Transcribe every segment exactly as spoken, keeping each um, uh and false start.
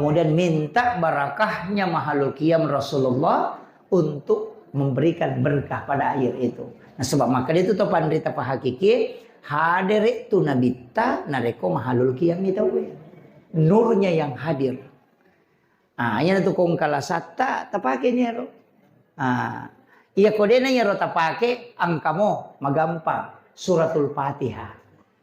Kemudian minta barakahnya mahalul qiyam Rasulullah untuk memberikan berkah pada air itu. Nah, sebab maka itu to panrita pahakiki hadere tu nabitta nareko mahalul qiyam itu. Nurnya yang hadir. Ah, iya tu kongkala satta tapake ni ero. Ah, iya kodena ero tapake angkamo magampang suratul Fatihah.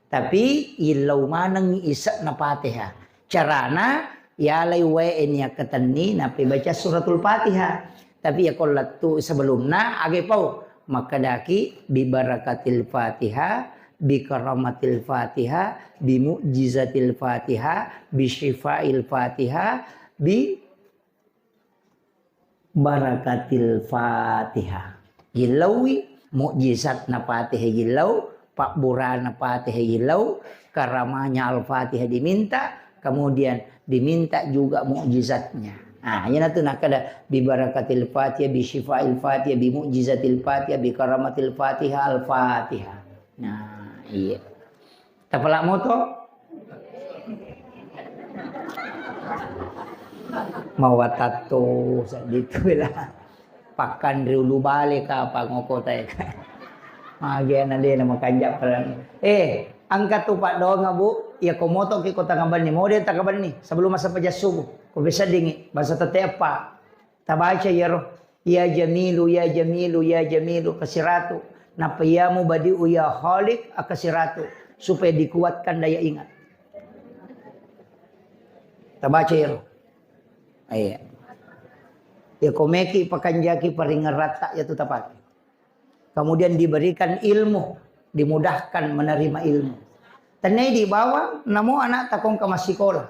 Tapi illau maneng ise'na Fatihah. Carana, yalai wae niakkatenni, nappai baca suratul Fatihah. Tapi yako lettu sebelumna, age pau. Makkedaki, "Bibarakatil Fatihah, bikaramatil Fatihah, bimu'jizatil Fatihah, bisyifail Fatihah, bi barakatil Fatihah." Gillauwi, mukjizatna Fatihah gillau, pabburana Fatihah gillau, karamanya Al-Fatihah diminta, kemudian diminta juga mukjizatnya. Nah, iyanatu nakkeda, "Bi barakatil Fatihah, bi syifail Fatihah, bi mukjizatil Fatihah, bi karamatil Fatihah, Al-Fatihah." Nah, iya. Tapala moto? Mawatatto seddi tu bela. Pakkanre ulu bale kapang okota eka. Mage na de na makanja perang. Eh, engka tu paddoang, Bu, iya ko moto ki kota ngabenni, mode ta kabenni sebelum masa pajassubu. Ko bisa dingi, bahasa tete apa? Tabaca iyaro, "Ya Jamilu, ya Jamilu, ya Jamilu," kasiratu. Nappa, "Ya Mubadi'u, ya Khaliq," akasiratu, supaya dikuatkan daya ingat. Tabaca iyaro. Iya. Ya, komeki pakanjaki paringeratta yatu tapake. Kemudian diberikan ilmu, dimudahkan menerima ilmu. Tennai di bawang, namo anak takongka massikola.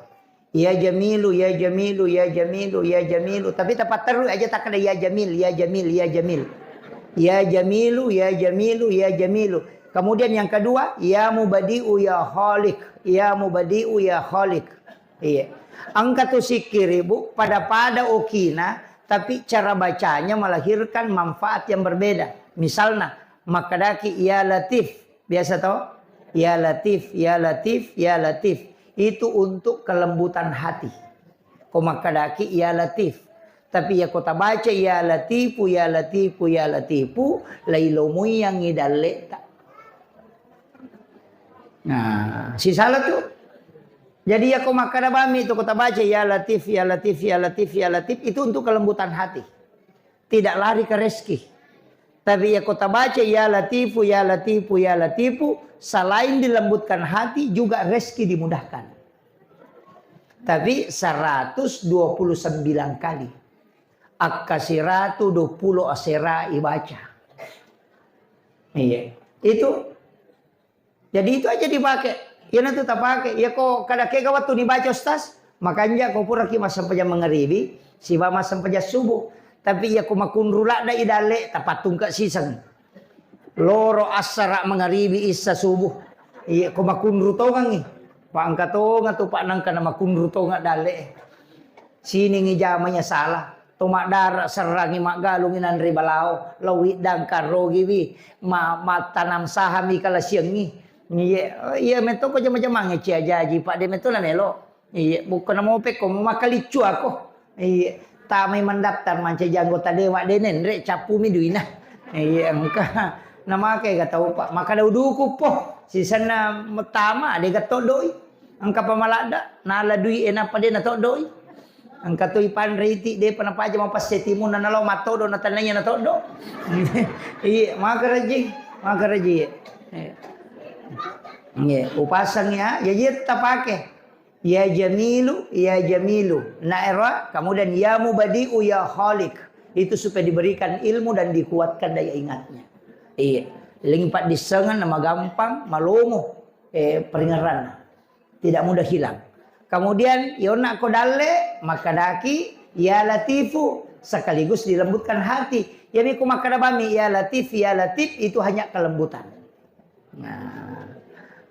"Ya Jamilu, ya Jamilu, ya Jamilu, ya Jamilu." Tapi tapatterru aja takkeda, "Ya Jamil, ya Jamil, ya Jamil." "Ya Jamilu, ya Jamilu, ya Jamilu." Kemudian yang kedua, "Ya Mubadi'u, ya Khaliq, ya Mubadi'u, ya Khaliq." Iya. Engka tu sikkiri, Bu, pada-pada okina, tapi cara bacanya melahirkan manfaat yang berbeda. Misalnya, makkedaki, "Ya Latif." Biasa to? "Ya Latif, ya Latif, ya Latif." Itu untuk kelembutan hati. Ko makkedaki, "Ya Latif." Tapi ya ko tabaca, "Ya Latifu, ya Latifu, ya Latifu," lailomui yang idalleta. Nah, sisala tu. Jadi ya ko makkeda bami tu ko tabaca, "Ya Latif, ya Latif, ya Latif, ya Latif," itu untuk kelembutan hati. Tidak lari ke rezeki. Tapi ya ko tabaca, "Ya Latifu, ya Latifu, ya Latifu," selain dilembutkan hati, juga rezeki dimudahkan. Tapi seratus dua puluh sembilan kali. Akkasiratu dua puluh asera ibaca. Iya. Itu Jadi itu aja dipakai. Iyanatu tapake. Iya ko kada kega wattu nibaca, Ustaz, makanja ko puraki massempajang mangaribi, siba massempajang subuh. Tapi iya ko makunru ladda idalle, tapattungka siseng. Loro assara mangaribi issa subuh. Iya ko makunru tongangi. Pangka tonga tu pak nangka na makunru tonga dalle. Siningi jamanya salah. To maddara serrangi maggalungi nanre balao, lao widdang karrogiwi, ma-, mattanam sahami kalasiangngi. Iye, iya metto ko jama-jamangnge cia jaji, Pak, de metto na melo. Iye, bukkana mope ko makaliccu ako. Iye, tamai mendaftar mancaji anggota dewan de nenre cappumi duina. Iye, engka. Namake ga tau, Pak, maka dau duku po. Sisenna metama de ga toddoi. Engka pamaladda, nala dui e nappa de natoddoi. Engka toi panre iti, depa napaja mapasse timunna nalao mattodo na tennaya natoddo. Iya, makaraji, makaraji. Iya. Iya, upasang ya, jadi tapake. Ya Jamilu, ya Jamilu. Naero, kemudian ya Mubadi'u, ya Khaliq. Itu supaya diberikan ilmu dan dikuatkan daya ingatnya. Iya. Ling paddissengan na magampang, malomo, eh, peringeranna. Tidak mudah hilang. Kemudian, yonna ko dalle, makkedaki, "Ya Latifu," sekaligus dilembutkan hati. Yami ko makkeda bami, "Ya Latif, ya Latif," itu hanya kelembutan. Nah,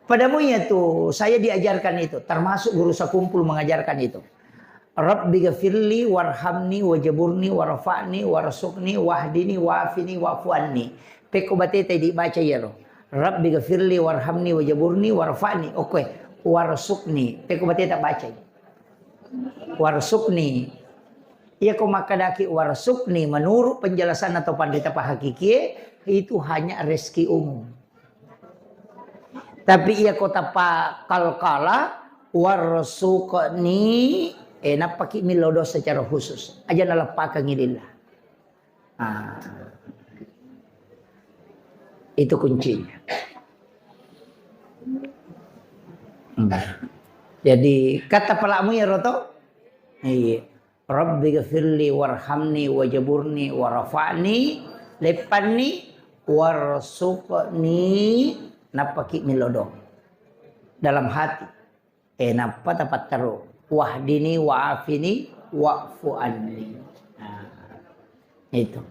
padamu ya tu, saya diajarkan itu, termasuk guru Sakumpul mengajarkan itu. "Rabbi gafirli warhamni wajaburni warfa'ni warzuqni wahdini wafini wa'fu anni." Pekko bateta dibaca iyaro. "Rabbi gafirli warhamni wajaburni warfa'ni." Oke, "warzuqni." Pekko bateta baca. Warzuqni. Iya ko makkedaki warzuqni, menurut penjelasan atau pandita pahakikie, itu hanya rezeki umum. Tapi iya ko tappa qalqalah, warzuqni, eh, nappaki millau doang secara khusus. Aja naleppakengngi lillah. Ah. Itu kuncinya. Hmm. Jadi, kata pelamu ya, Roto? Iya. Rabbi ghafirli warhamni wajburni warfa'ni, leppanni, warzuqni, nappaki millau doang. Dalam hati. Eh, nappa tapattaro. Wahdini wa'afini wa'fu anni. Nah, itu.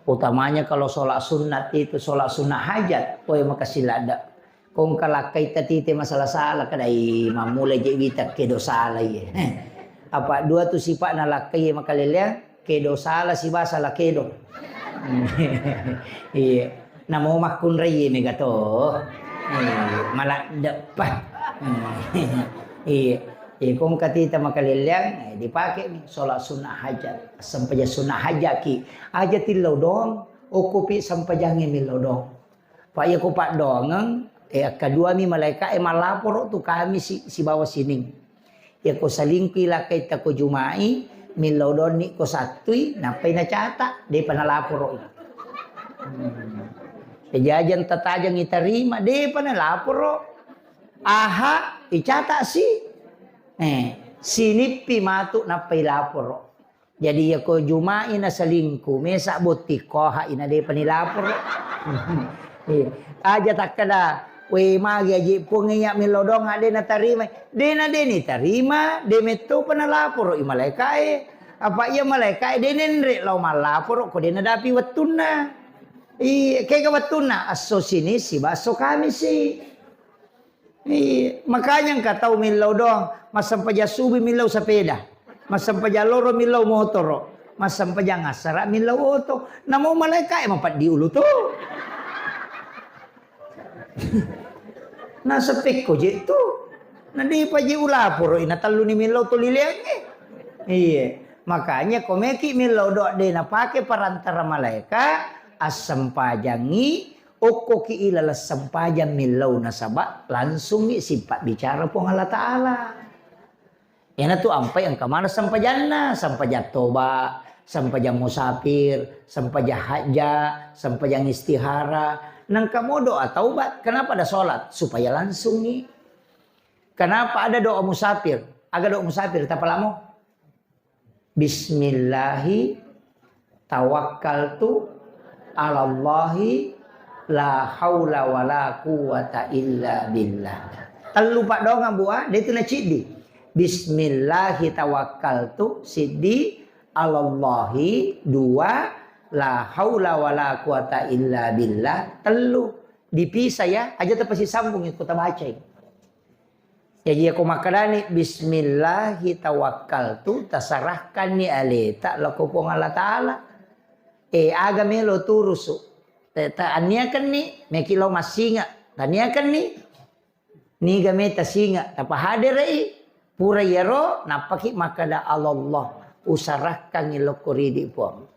Utamanya kalau sholat sunat itu, sholat sunat hajat, koe makasih lada. Kong kalakkai tatite masalah salah, kadai mamula je wita kedo salah, iya. Apa dua tu sifat na lakkai makaleleang, kedo salah, siba salah kedo. Iya. Namo makkunrai mega to. Iya, maladdepa. Iya. Iya, kong katita makaleleang, eh, dipake mi sholat sunnah hajat. Sempajang sunnah hajat ki. Aja tillau doang, okkopi sempajangnge millau doang. Pa iya ko paddoangeng, eh, akkadua mi malaika, eh, mallaporo tu kami si, sibawa sining. Iya ko salingkui lakkaita ko Jumai, millau donni ko Sattui, nappai nacata, depa nalaporo. Hmm. Pejajang tatajang itarima, depa nalaporo. Aha, icata si. Eh, sinippi matu nappai laporo. Jadi, iya ko Jumai nasalingku, mesa botting koha ina depa nilaporo. Iya. Aja takkeda, "We, magi aji Puang iya millau doang, de natarima." De na de nitarima, de mettopa nalaporo i malaikae. Apa iya malaikae de nenre lao mallaporo ko de nadapi wettunna. Iya, kega wettunna? Esso Sining siba esso Kamisi. Iya, makanya engka tau millau doang, massempajang subuh millau sepeda, massempajang loro millau motoro, massempajang assara millau oto. Namo malaikae mapeddi ulu tu. Nasepekko je tu. Na depa je ulaporo, ina telluni millau tuli leangnge. Iya, makanya ko meki millau doa de napake perantara malaika, assempajangi Okkoki ilaleng sempajang millau nasaba langsungngi sipabbicara Puang Allah Ta'ala. Iyanatu ampai engka maneng sempajanna, sempajang toba, sempajang musafir, sempajang hajja, sempajang istihara. Nengka mo doa taubat. Kenapa ada sholat? Supaya langsungngi. Kenapa ada doa musafir? Aga doa musafir, tapalamo? Bismillahi tawakkaltu alallahi la haula wala quwwata illa billah. Tellu paddoangeng, Bu, ah, de tu naciddi. Bismillahi tawakkaltu, siddi, alallahi, dua, la haula wala quwwata illa billah, tellu. Dipisah ya, aja tapasisambung iko tabacai. Jaji, iyako makkedani, "Bismillahi tawakkaltu," tasarahkanni aleta lao ko Puang Allah Ta'ala. Eh, aga melo turusu? Ta-, ta-, anniakenni, meki lao massinga. Taniakenni, niga meta singa, tapahadere'i. Pura iyaro, nappaki makkeda, "Allah, usarahkangngi lao ko ridi Puang."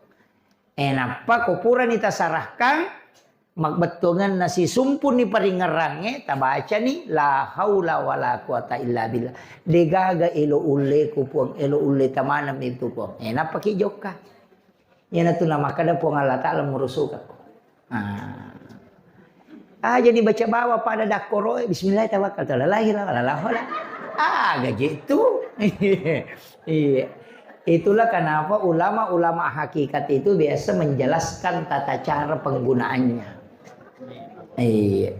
Eh, nappa ko purani tasarahkang, mabbettuangenna sisumpunni paringngerangnge, tabacani, "La haula wala quwata illa billah." Degaga elo ulleku, Puang, elo ulle tamaneng itu, Puang. Eh, nappaki jokka. Iyanatu namakkeda Puang Allah Ta'ala murusukakko. Ah. Aja dibaca bawa pada dakkoroe, "Bismillah tawakkaltu alallahi la ilaha illa huwa." Aga je tu. Iya. Itulah kenapa ulama-ulama hakikat itu biasa menjelaskan tata cara penggunaannya. Iya.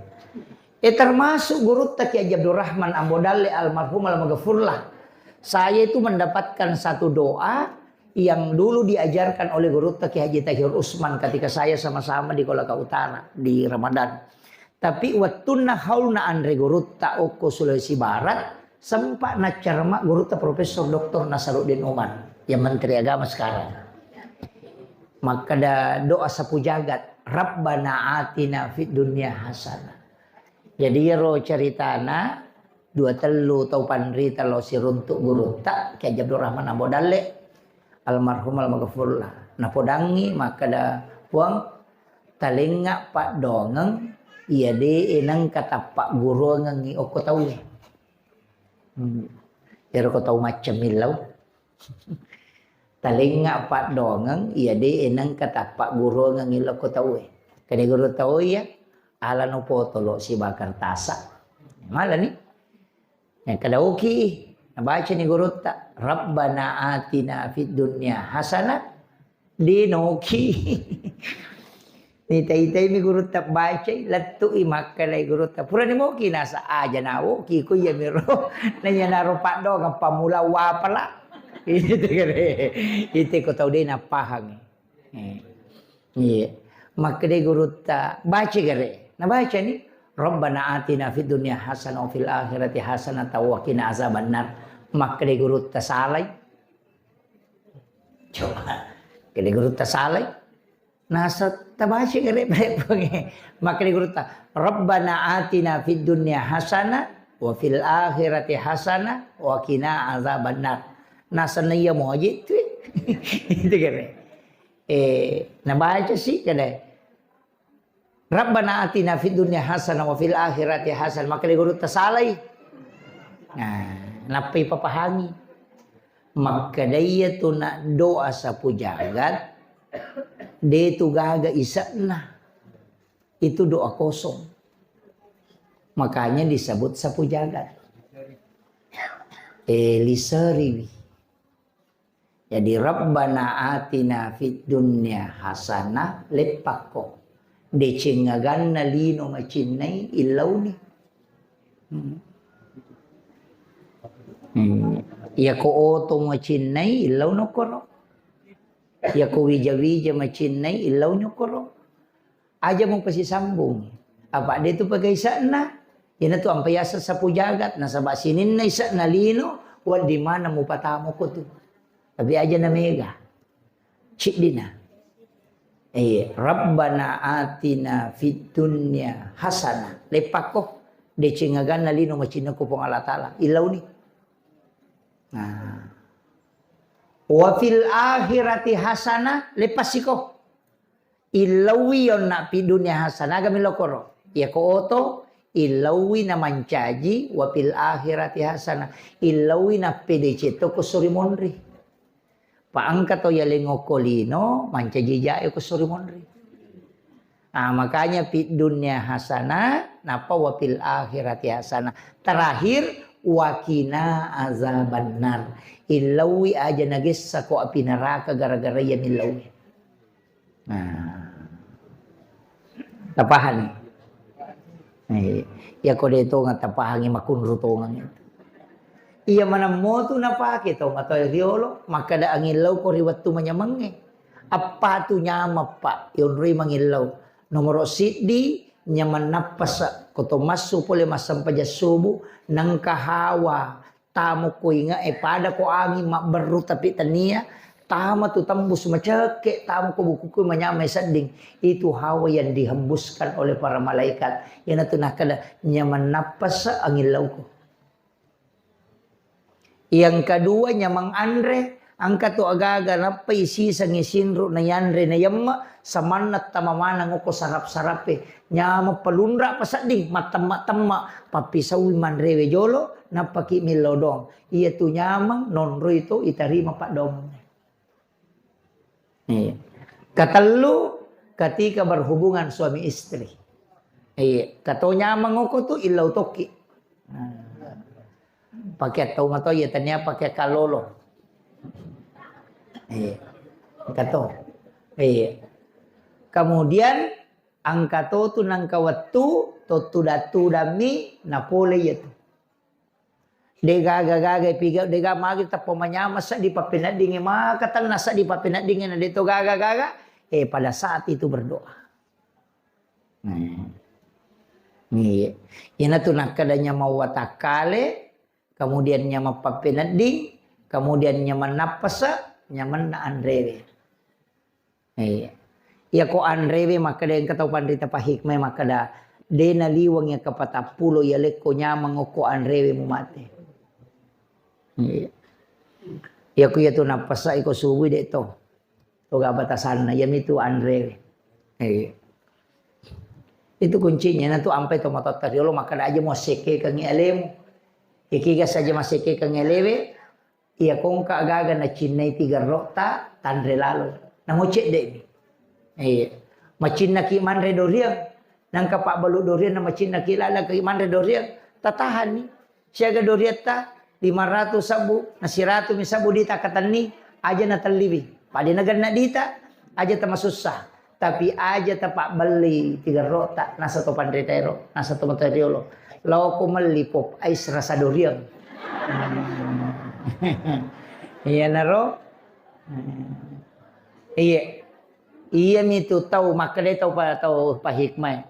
Eh, termasuk gurutta Kiai Haji Abdurrahman Ambo Dalle almarhum almaghfurlah. Saya itu mendapatkan satu doa yang dulu diajarkan oleh gurutta Kiai Haji Tahir Usman ketika saya sama-sama di Kolaka Utara di Ramadan. Tapi wettunna haulna anre gurutta okko Sulawesi Barat, sempat naccarama gurutta Profesor Doktor Nasaruddin Umar, yang Menteri Agama sekarang. Makkeda doa sapu jagat, "Rabbana atina fid dunya hasanah." Jadi iyaro ceritana, dua tellu tau panrita lao siruntu gurutta, Kiai Haji Abdul Rahman Ambo Dalle, almarhum almaghfurlah. Napodangngi makkeda, "Puang, talengnga paddoangeng iya de' e nengka tappagguruangengngi okko tauwe." Hmm. Iyaro ko tau macca millau. Talengnga paddoangeng iya de' e nengka tappagguruangengngi lokko tauwe. Kene guru tau iya, alano potolo sibawa kertasa. Malani. Yang kada oki, nabacani gurutta, "Rabbana atina fid dunya hasanah." Dinoki. Nitai-taimi gurutta bacai, lettu'i makkedai gurutta, "Purani moki nasa aja nawoki ko iya miro." Nanya naro paddoangeng pammula wapala. Itu kere. Itu ko tau de' napahangi. Eh. Iya. Makkedai gurutta, "Baca gare." Nabacani, "Rabbana atina fid dunya hasanah wa fil akhirati hasanah wa qina azabannar." Makkedai gurutta, "Salai." Coba. Kedai gurutta salai. Nasa tabaca gare pole. Makkeda gurutta, "Rabbana atina fid dunya hasanah wa fil akhirati hasanah wa qina azabannar." Nasa naiya moje tu. Itu gare. Eh, nabaca si kada. "Rabbana atina fid dunya hasanah wa fil akhirati hasanah." Makkeda gurutta, "Salai." Nah, nappai papahangi. Makkeda iya tu nak doa sapu jagat, de tu gaga ise'na. Itu doa kosong. Makanya disebut sapu jagat. Eh, liseriwi. Jadi, "Rabbana atina fid dunya hasanah," leppakko. Deceng aganna lino macinnai, illauni. Hmm. Hmm. Iyako oto macinnai, illau nokkoro. Iyako wija-wija macinnai, illau nokkoro. Aja mupasisambung. Apa de tu pega ise'na? Iyana tu ampa yaseng sapu jagat, nasaba sininna ise'na lino, wedding maneng mupatamuko tu. Tapi aja na mega. Ciddina. Eh, "Rabbana atina fid dunya hasanah." Leppakko, deceng aganna lino macinnako Puang Allah Taala. Illauni. Nah. "Wa fil akhirati hasanah," leppasiko. Illaui yonna fid dunya hasanah, aga millau koro. Iyako oto, illaui namancaji, "Wa fil akhirati hasanah." Illaui nappedeceng to ko sori monri. Pa engka to yaleng okko lino, mancaji jae ko sori monri. Ah, makanya fid dunya hasanah, nappa wa fil akhirati hasanah. Terakhir, "Wa qina azabannar." Illaui aja nagessa ko api neraka gara-gara iya millaui. Nah. Tapahani? Eh, iya ko de tongeng tapahangi makunru tongeng itu. Iya maneng motu napake to matoa riolo, makkeda angillau ko ri wettu manyamengnge. Appa tu nyameng, Pak, yonroi mangillau. Nomoro siddi, nyameng nappasa, ko to massu pole massempajang subuh, nengka hawa, tamo ko inge'e pada ko anging mabberru tapi tania, tama tu tembus macekke, tamo ko bukuku manyamai sedding. Itu hawa yang dihembuskan oleh para malaikat. Iyanatu nakkeda, "Nyameng nappasa angillauko." Yang kedua, nyameng anre, engka tu agaga nappai sisengngi sinru na yanre na yemme, samanna tama maneng okko sarap-sarape. Nyameng palunra pasedding, mattemma-temma, pappisaui manrewe jolo, nappaki millau doang. Iya tu nyameng, nonroi to itarima paddoangmu. Iya. Katellu, ketika berhubungan suami istri. Iya, kato nyameng oko tu illau tokki. Nah. Pakai tau mato iya tania pakai kalolo. Iya. Kato. Iya. Kemudian engka to tu nengka wettu, to tudang-tudammi, napole iya tu. De gaga-gaga pigau, de gaga magi tappa manyameng seddi pappeneddingnge, maka tenna seddi pappeneddingnge na de to gaga-gaga, eh, pada saat itu berdoa. Nah. Iya. Iyanatu nakkeda nyameng watakkale, kemudian nyameng pappenedding, kemudian nyameng nappasa, nyamenna anrewe. Iya. Iya ko anrewe makkeda engka tau panrita pahikmai makkeda, De naliweng iya kapatappulo iya lekko nyameng okko anrewe mumate. Iya. Iya ku iya tu nappasai ko subui de to. Toga batasanna, iyamitu anrewe. Eh. Itu kuncinya, natu ampai to matotta riolo, makkeda aja muassekkekengngi alemu. Ikiga saja massekkekengngi alewe, iya kongka gaga nacinnai tigerro'ta, tanre lalo. Namo cedde'mi. Eh. Macinnaki manre doriang, nangka pabbalu doriang, namacinnaki lalaki manre doriang, tatahanni. Siaga doriatta lima ratus sabbu, na siratu mi sabbu dita katenni, aja natelliwi. Pada nagenna dita, aja tamasussa. Tapi aja tapabbelli tigerro'ta, nasa to panrita ero, nasa to mata riolo. Lao ko melli pop ice rasa dorian. Iya naro. Iya. Iya mi tu tau makkeda tau pa, tau pahikmai.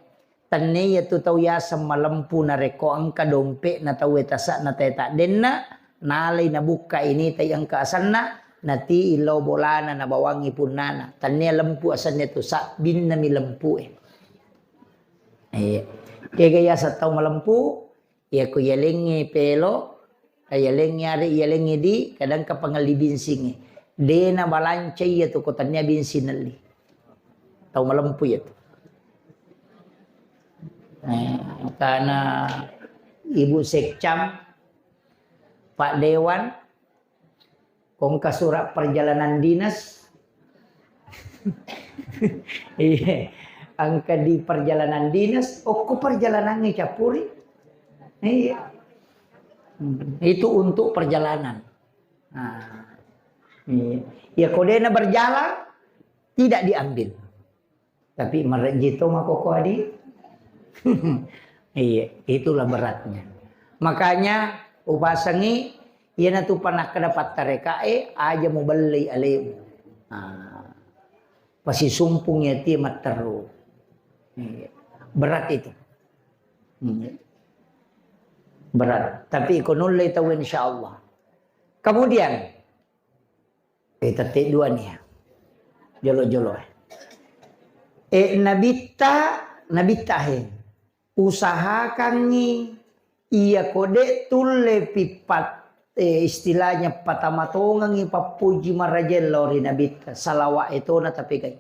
Tennia iyatu tau yaseng malempu narekko engka dompe'na tauwe tase'na tae taddenna, nalai nabukka initai engka asenna, natii lao bolana nabawangngi punnana. Tennia lempu asenna tu, sabbinnami lempue. Eh, kega yaseng tau malempu, Iyako yalengnge pelo, yalengnge are, yalengnge di, kadang ka pangelli binsingnge. De nabalanca iyatu ko tennia binsing nelli. Tau malempu iyatu. Eh, karena Ibu Sekcam, Pak Dewan, Ko engka surat perjalanan dinas. Iya. Engka di perjalanan dinas, okko perjalanangnge cappuri. Iya. Hmm. Itu untuk perjalanan. Nah, iya. Ya, ko dena berjalan, tidak diambil. Tapi marejji to makkokko, Adi. Iya, itulah beratnya. Makanya upasengi, iyanatu panakkeda pattarekae, aja mubellei alemu. Nah, pasisumpung yatie matteru. Iya. Berat itu. Iya. Berat. Tapi iko nullei tau, insyaallah. Kemudian, Eh, tette dua nih ya. Jolo-jolo, eh. Eh, nabitta, nabitta, he. Usahakangngi iya ko de tulle pippat, eh, istilahnya patamatongengngi pappuji marajella ri nabitta. Salawat etona tapegai.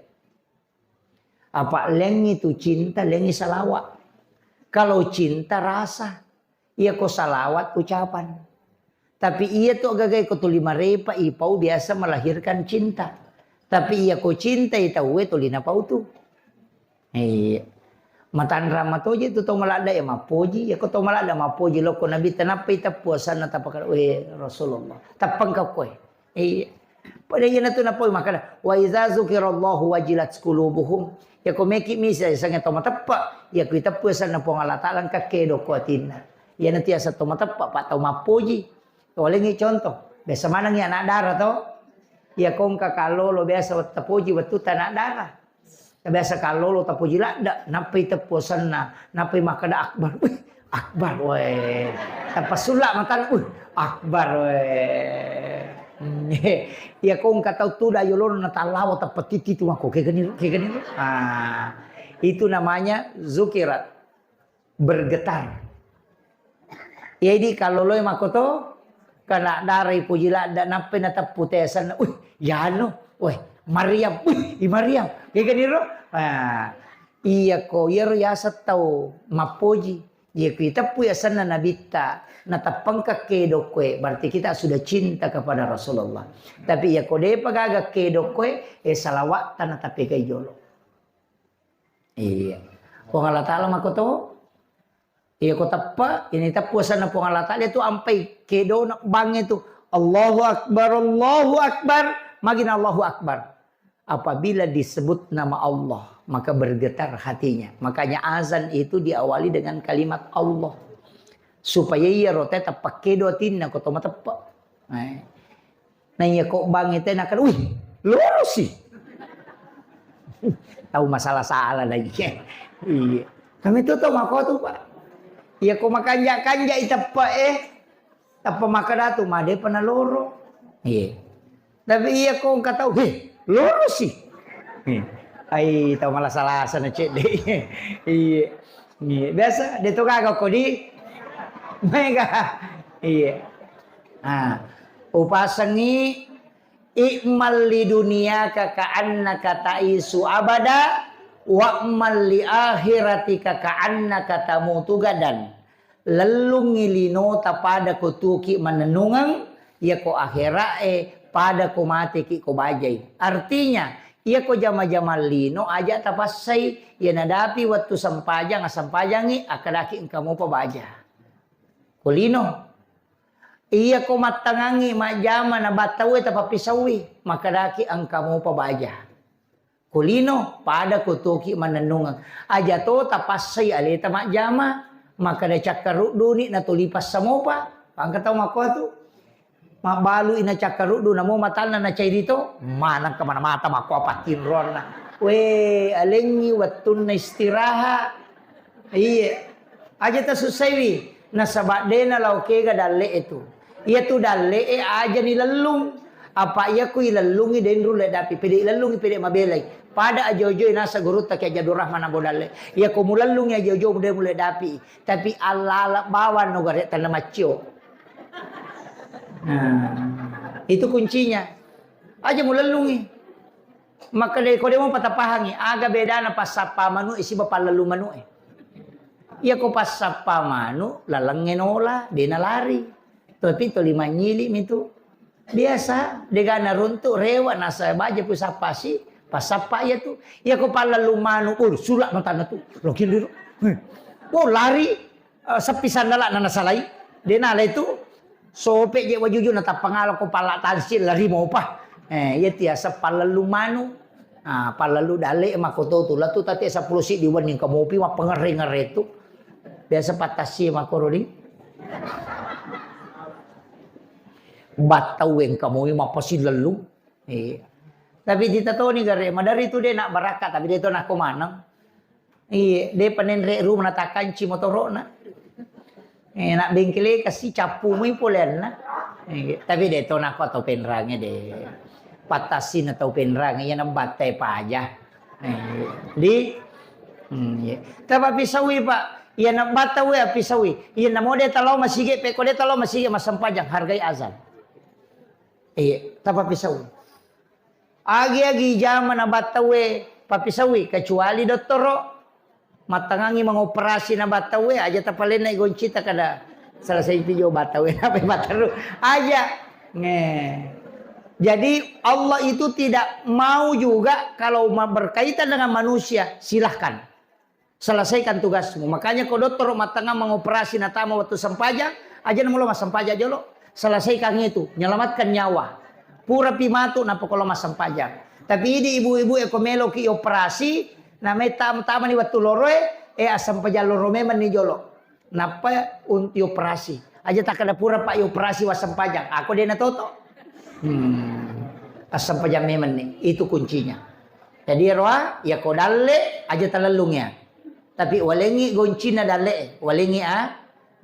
Apa lengngi tu cinta, lengngi salawat. Kalau cinta rasa, Iyako salawat ucapan. Tapi iyatu agaga ko tuli marepa ipau biasa melahirkan cinta. Tapi iyako cintai tauwe tuli napau tu. Iya. Matanrang matoje tu tau maladda ya mappoji, iyako tau maladda mappoji loko Nabi tenappai teppu asanna tapakada, "Weh Rasulullah, teppengka koe." Iya. Pada iyanatu napau makkada, "Wa iza zukirallahu wajilat qulubuhum." Iyako meki misa sange to mateppe, iyako iteppu asanna Puang Allah Taala engka kedo ko atinna. Iyanatu yaseng to mateppe, pa tau mappoji. Walengngi contoh, biasa manengngi anak dara to. Iyako engka kallolo biasa tapoji wettu ta anak dara. Biasa kallolo tapoji ladde, nappai teppu asanna, nappai makkada akbar. Wih, akbar, weh. Tappa sulla matana, wih, akbar, weh. Iya ko engka tau tuda yolona natallawa tappa titi tu mako, kegani, kegani. Ah, itu namanya zukirat. Bergetar. Jadi kalloloi makoto, kena darai poji ladda, nappai nateppu tesanna, "Wih, yano, weh, Maryam, wih, i Maryam." Iya kan iro? Ah, iya ko, iyaro yaseng tau mappoji. Iya ko iteppu yasenna nabitta, nateppengka kedo koe, berarti kita sudah cinta kepada Rasulullah. Tapi iya ko depa gaga kedo koe, eh, salawatta natapegai jolo. Iya. Puang Allah Taala makoto. Iya ko teppe, ini teppu asanna Puang Allah Taala itu ampai kedona bang itu. Allahu Akbar, Allahu Akbar. Magina Allahu Akbar. Apabila disebut nama Allah, maka bergetar hatinya. Makanya azan itu diawali dengan kalimat Allah. Supaya iya rote teppe kedo atinna ko to mateppe. Eh. Nah, iya ko bang itu enak, "Wih, lorosi." Tahu masalah salah lagi. Iya. Kami itu tahu mako tu, Pak. Iya ko makanja-kanja iteppe, eh. Teppe makkada tu, made pernah loro. Iya. Tapi iya ko engka tau, "Heh, lorosi." Heh. Ai, tau malasa-lasa na cedde. Iya. Iya, biasa, de to gaga ko di. Mega. Iya. Ah, upasengi, "I'mal li dunyaka ka'annaka ta'isu abada, wa'mal li akhiratika ka'annaka tamutu gadan." Lellungngi linota pada ko tuoki mannennungeng, iya ko akhira'e pada ko mateki ko bajai. Artinya, iya ko jama-jamang lino aja tapassai, iya nadapi wettu sempajang, assempajangi, akkadaki engka mopa baja. Ko lino. Iya ko mattangangi majjama na battaue tapappisaui, makkadaki engka mopa baja. Ko lino, pada ko tuoki mannennungeng. Aja to tapassai aleta majjama, makkada cakkarudduni natuli passamopa. Pangka tau makkoa tu. Mabbalui na cakkaruddu, namo matanna na cairi to, maneng kemana mata makkoa pattinroanna. We, alengngi wettunna istirahat. Iye. Aja tasussaiwi. Nasaba dena lao kega dalle'e tu. Iya tu dalle'e aja ni lellung. Apa iya ku ilellungi denru le dapi. Pede ilellungi pede mabelai. Pada ajo-ajo nasa gurutta ke Abdul Rahman Abu Dalle. Iya ko mulellungi ajo-ajo mude mule dapi. Tapi alala bawang no gare tanna maccio. Nah, itu kuncinya. Aja mulellungi. Maka dei ko demo patapahangi, aga bedana passappa manu'e siba pallellu manu'e. Iya ko passappa manu, lalengnge nola, dena lari. Tapi toli manyili mitu. Biasa, degana runtu, rewa, nasa baja pu sappasi, passappa iya tu. Iya ko pallellu manu, oh, sulak no tanna tu. Lo kiri, lo. Eh. Oh, lari. Eh, seppi sandala'na nasalai. De nala itu. Sope je wajuju na tappangala ko palla tansi lari mopa. Eh, iya tiasa pallellu manu. Ah, pallellu dalle mako to tu. Latu tati seppulo siddi wenni engka mopi mappengerre-ngerre tu. Biasa pattassi makoro di. Battau engka mopi mapasi lellu. Iya. Tapi ditatoni gare, madari tu de nak barakka, tapi de to nako maneng. Iya, de panenre rumah na takanci motoro'na. Eh, nak bengkele kasi cappu mui poleanna. Iya, tapi de to nako tau penrange de. Patasina tau penrange, iya na battai paja. Eh, di, hmm, iya. Tapa pisaui, Pak. Iya na battau ya pisaui. Iya na mode talo masige, peko de talo masige masempajang, hargai azan. Iya, tapa pisaui. Agi-agi jama na battaue papisaui, kecuali dottoro. Mattangangi mangoperasi na battaue, aja tapalenna goncita kada selesai pijo battaue, nape batteru. Aja. Nge. Jadi Allah itu tidak mau juga kalau ma-, berkaitan dengan manusia, silahkan. Selesaikan tugasmu. Makanya ko dottoro mattangang mangoperasi natama wettu sempajang, aja namulo massempajang jolo. Selesaikan itu, menyelamatkan nyawa. Pura pi matu nappa ko lo massempajang. Tapi idi ibu-ibu e ko meloki operasi, namai tam-, tamani wettu loroe, eh, assempajang loro memang ni jolo. Nappa unti operasi. Aja takkada pura pak operasi wassempajang. Ako dena toto. Hmm. Assempajang memang ni. Itu kuncinya. Jadi roa, ya ko dalle, aja talellung ya. Tapi walengngi goncinna dalle'e, walengngi a,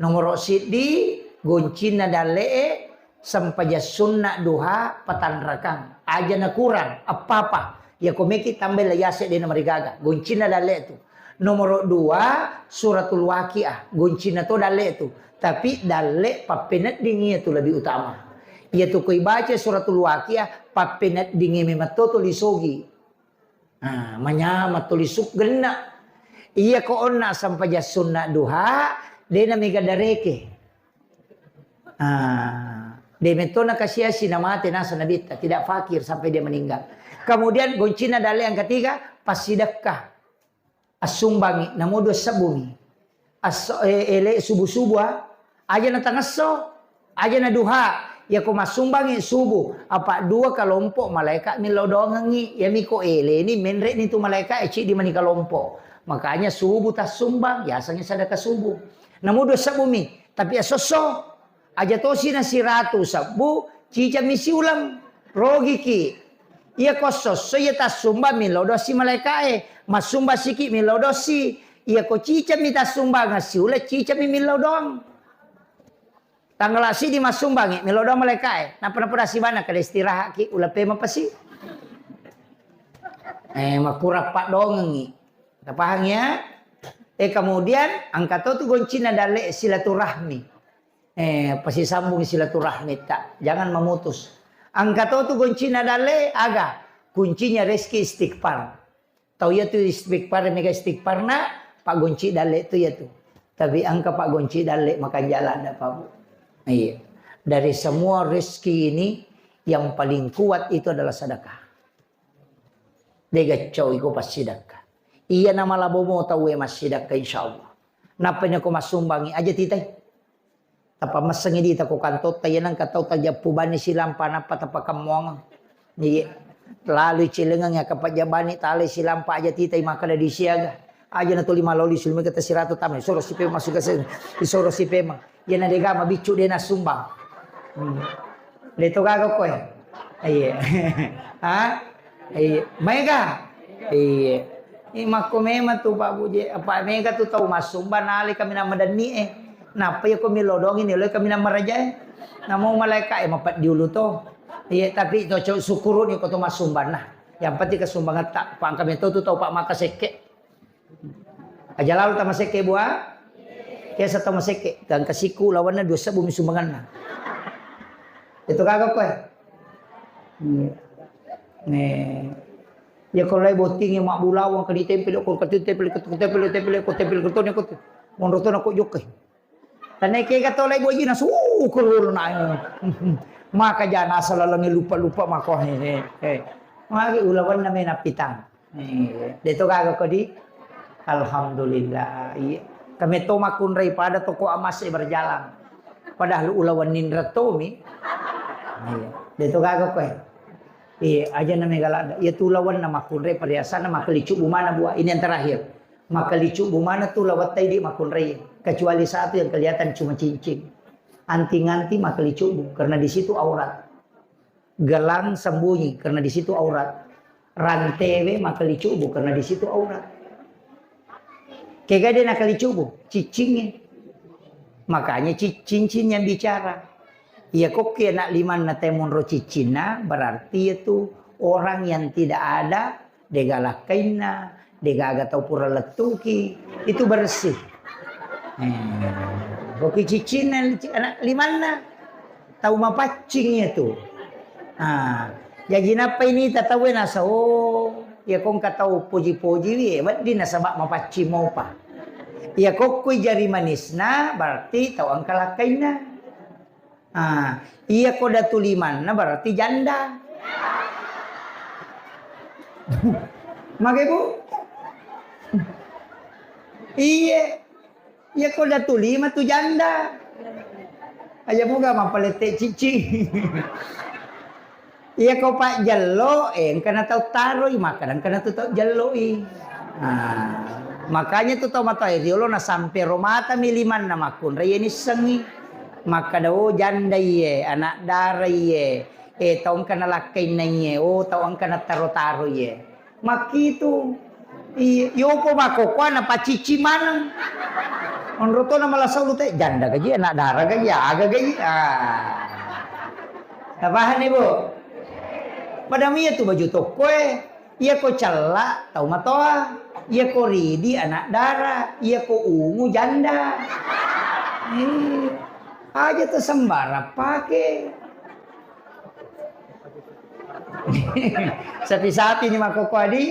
nomoro siddi goncinna dalle'e, sempajang sunna duha patanrakang. Aja na kurang, apa-apa. Ya ko meki tambai la yase dena marigaga. Goncinna dalle'e tu. Nomoro dua, suratul waqiah. Goncinna to dalle'e tu. Tapi dalle pappenedding iya tu lebih utama. Iya tu koi baca suratul waqiah, pappeneddingi memang to tuli sogi. Ah, manyameng tuli suggenna. Iya ko onna sempajang sunna duha, dena mega dareke. Ah, de metto na kasiasi na mate nasa nabitta, tidak fakir sampai dia meninggal. Kemudian goncinna dalle yang ketiga, passidekka. Assumbangi, namo dua sebbumi. Asso-, e-, ele subuh-subuh, ah. Aja na tangesso, aja na duha. Yako massumbangi subuh, apa dua kelompok malaikat millau doangengi. Yami ko ele ni menre ni tu malaikat e cidi mani kelompok. Makanya subuh tassumbang, yasengnge sedekah subuh. Namo dua sebbumi, tapi asosso. Aja tosi na siratu sebbu, cicami siuleng. Rogiki. Iya ko sosso iya tassumbang millau dosi malaikae. Massumba siki millau dosi. Iya ko cicami tassumbang siuleng cicami millau doang. Tanggala sidi massumbangi millau doang malaikae. Napa napa dasi bana kada istirahat ki ula pema pasi. Eh, makurang pak dongengi. Tapahang ya? Eh, kemudian engka to tu goncina dalle silaturahmi. Eh, pasisambung silaturahmi ta. Jangan memutus. Engka to tu goncina dalle aga? Kuncinya rezeki istighfar. Tau iya tu istighfar, mega istighfarna, paggonci dalle tu iya tu. Tapi engka paggonci dalle makan jalan ndak, Pak Bu. Iya. Dari semua rezeki ini yang paling kuat itu adalah sedekah. Dega cau iko passidakka. Iya na malabo mo tauwe massidakka, insyaallah. Nappa nako massumbangi aja titai. Tappa messengi dita ko kantotta, iya nengka tau tajeppu bani silampa nappa tapakemmoang. Iya. Lalu cilengeng ya kapajabani talai silampa aja titai makkeda di siaga. Aja na tuli maloli sulmi kata siratu tama, isoro si pemang suka se-, isoro si pemang. Iya na dega mabiccu de na sumbang. Hmm. De to gaga koe. Iya. Ha? Iya. Maega? Iya. Ini makko memang tu Pak Buje, apa mega tu tau massumba nale kami nama denni eh. Napa ya ko milodongi ni lo kami nama raja eh. Namo malaika eh mapet diulu to. Iya, tapi to co-, syukuruni ko to massumba nah. Yang penting kesumbangan tak pangkami to tu tau Pak maka sekke. Aja lalu tamasekke bua. Kesa tamasekke. Gangka siku lawanna dua sebbu mi sumbanganna. Itu kagak koe. Iya. Nih. Ya kalau lai botting ya mak bulawang ke ditempel ko ketempel ketempel tempel ko tempel ko tone ko. Monro tona ko jokke. Tanai kega to lai boji na sukur wulu na. Maka jana asal lalengi lupa-lupa mako he he he. Magi ulawanna mena pitang. Eh, de to gaga kodi. Alhamdulillah. Iya. Kami to makkunrai pada toko amas e berjalan. Padahal ulawan ninra tomi. Iya. De to gaga koe. Iya, aja na megala. Iya tu ulawanna makkunrai perhiasanna makelicu bumana bua. Ini yang terakhir. Makelicubu mana tu lawattai di makkunrai, kecuali satu yang kelihatan cuma cincin. Anting-anting makelicubu karena di situ aurat. Gelang sembunyi karena di situ aurat. Rantewe makelicubu karena di situ aurat. Kega de nakelicubu, cincingnya. Makanya ci-, cincin yang bicara. Iya kokki anak limanna temonro ciccinna, berarti itu orang yang tidak ada dega lakkainna, dega aga tau pura lettuki, itu bersih. Eh, koki ciccinna anak limanna, tau mapaccing itu. Ah, jaji nappa ini tatawe nasa, oh, ya kongka tau poji-poji wi, eh, wedding nasaba mapaccing mopa. Ya kokkui jari manisna, berarti tau engka lakkainna. Ah, iya ko datu limanna berarti janda. Mage, Bu? Iye. Iya ko datu lima tu janda. Aja moga mapalette cici. Iya ko pajjello, eh, engkana tau taroi, makkada engkana tu tau jelloi. Nah, makanya tu tau matoa riolo na sampe ro mata mi limanna makkunrai iya nissengi. Makkada, oh, janda iye, anak dara iye, eh, tau engkana lakkainna iye, oh, tau engkana taro-taro iye. Makkitu. Iya, yopo makkokkoe napacicci maneng. Onro tona malasau lu te, janda gaji, anak dara gaji, aga gaji. Ah. Tapahanni, Bu? Pada iya tu baju tokkoe. Iya ko cella tau matoa. Iya ko ridi anak dara. Iya ko ungu janda. Eh, aja tu sembarang pake. Sapi-sapi ni makkokkoe di.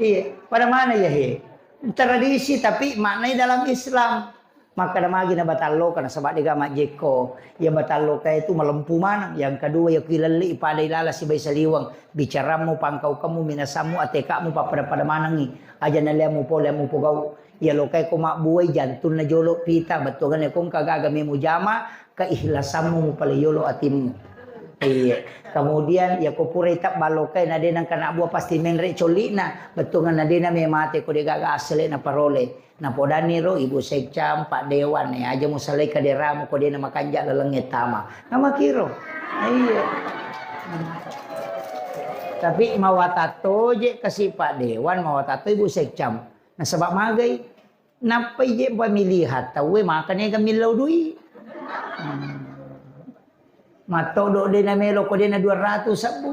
Iya, pada mana ya he? Tradisi tapi maknai dalam Islam. Makkada magi na batalloka nasaba dega majjekko. Iya batalloka itu malempu maneng. Yang kedua ya kilelli pada ilala sibai saliweng. Bicarammu, pangkaukammu, minasammu, atekamu pappada-pada manengi. Aja naliammu pole mupogau. Iya lokai ko mabbuai jantunna jolo pita. Bettuanna ko engka gaga memu jama, keihlasanmu mupaleyolo atimmu. Iya. Kemudian ya ko purai tabba lokai na de nengka nabua pasti menre colli'na. Bettuanna de na memate ko de gaga assele na parole. Napodanni ro Ibu Sekcam, Pak Dewan, eh, aja musalai kaderamu ko de na makanja lalengnge tama. Namakiro. Iya. Tapi mawata toje kasi Pak Dewan, mawata to Ibu Sekcam. Nasaba magai. Nappai je pemilihan tauwe maka nega millau dui. Hmm. Mattodo de na melo ko de na dua ratus sebbu.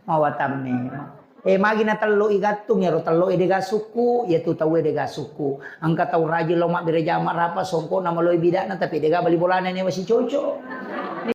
Mawatamme. Eh, magi na tello i gattung, iyaro tello e dega sukku, iya tu tau e dega sukku. Engka tau rajin lo mabbere jama rapa songko na maloi bidana, tapi dega bali bolana newa sicoco.